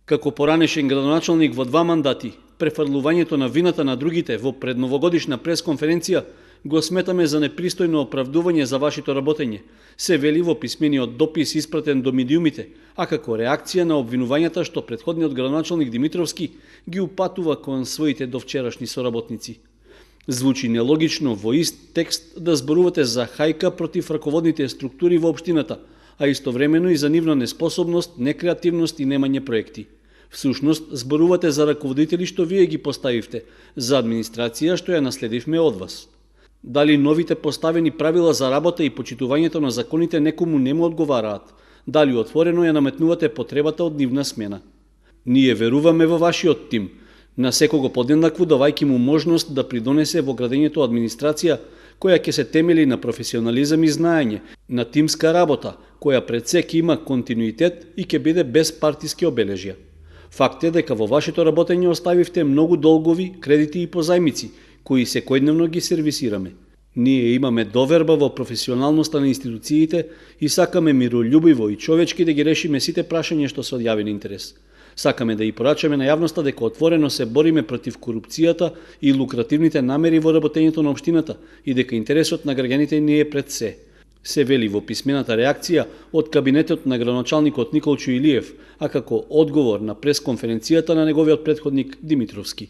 Како поранешен градоначалник во 2 мандати, префрлувањето на вината на другите во предновогодишна пресконференција го сметаме за непристојно оправдување за вашето работење, се вели во писмениот допис испратен до медиумите, а како реакција на обвинувањата што претходниот градоначалник Димитровски ги упатува кон своите довчерашни соработници. Звучи нелогично во ист текст да зборувате за хајка против раководните структури во општината, а истовремено и за нивна неспособност, некреативност и немање проекти. Всушност, зборувате за раководители што вие ги поставивте, за администрација што ја наследивме од вас. Дали новите поставени правила за работа и почитувањето на законите некому не му одговараат? Дали отворено ја наметнувате потребата од нивна смена? Ние веруваме во вашиот тим, на секого подеднакво давајќи му можност да придонесе во градењето администрација која ќе се темели на професионализам и знаење, на тимска работа, која пред се ќе има континуитет и ќе биде без партиски обележја. Факт е дека во вашето работење оставивте многу долгови, кредити и позајмици, кои секојдневно ги сервисираме. Ние имаме доверба во професионалноста на институциите и сакаме мирољубиво и човечки да ги решиме сите прашања што се од јавен интерес. Сакаме да и порачаме на јавноста дека отворено се бориме против корупцијата и лукративните намери во работењето на општината и дека интересот на граѓаните не е пред се вели во писмената реакција од кабинетот на градоначалникот Николчо Илиев, а како одговор на пресконференцијата на неговиот претходник Димитровски.